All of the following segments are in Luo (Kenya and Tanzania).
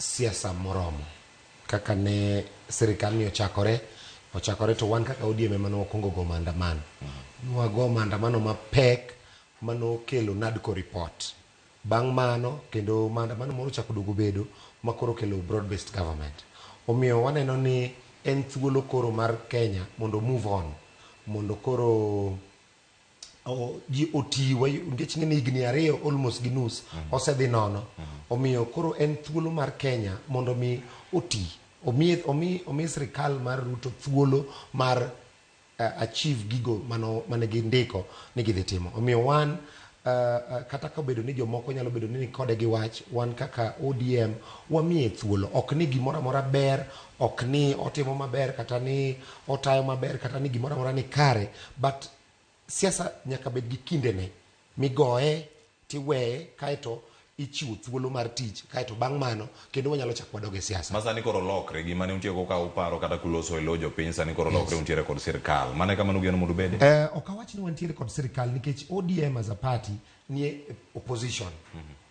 siasa moromo kaka ne sirikal ni ochakore ochakore to wan kaka ODM ema ne wakwongo go maandamano. Nwago maandamano mapek manokelo NADCO report. Bang' mano kendo maandamano moro ochako duogo bedo ma koro okelo broad based government. Omiyo waneno ni en thuolo koro mar Kenya mondo move on mondo koro ji oti nikech ing'e ni higni 2 almost gi nus osedhi nono. Omiyo koro en thuolo mar Kenya mondo mi oti omi sirikal mar Ruto thuolo mar achieve gigo mane gindiko ni gidhi timo. Omiyo wan kata ka obedo ni jomoko nyalo bedo ni nikode gi wach, wan kaka ODM wamiye thuolo. Ok ni gimoro amora ber, ok ni otimo maber, kata ni otayo maber, kata ni gimoro amora ni kare, but siasa nyaka bed gi kindene migoye tiweye kaeto ichiwo thuolo mar tich, kaeto bang' mano kendo wanyalo chako wadog e siasa. Ma sani koro lokre gima ne untie go ka uparo kata kuloso e lo jopiny, sani koro lokre untiere kod sirkal. Mano e kama nugeno mondo ubede? Ok awach ni wantiere kod sirikal nikech ODM as a party nie opposition.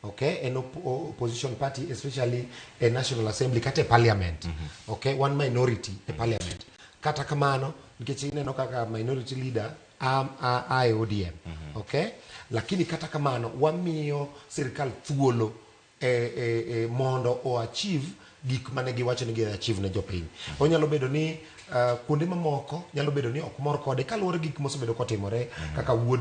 Okay, en opposition party, especially e National Assembly kata e parliament. Okay, one minority e parliament. Kata kamano, nikech ineno kaka minority leader a e ODM. Okay, lakini kata kamano wamiyo sirikal thuolo e mondo o achieve gik mane giwacho ni gi achieve ne jopiny. Onyalo bedo ni kuonde mamoko nyalo bedo ni ok mor kode kaluwore gi gik mosebedo kotimore kaka wuod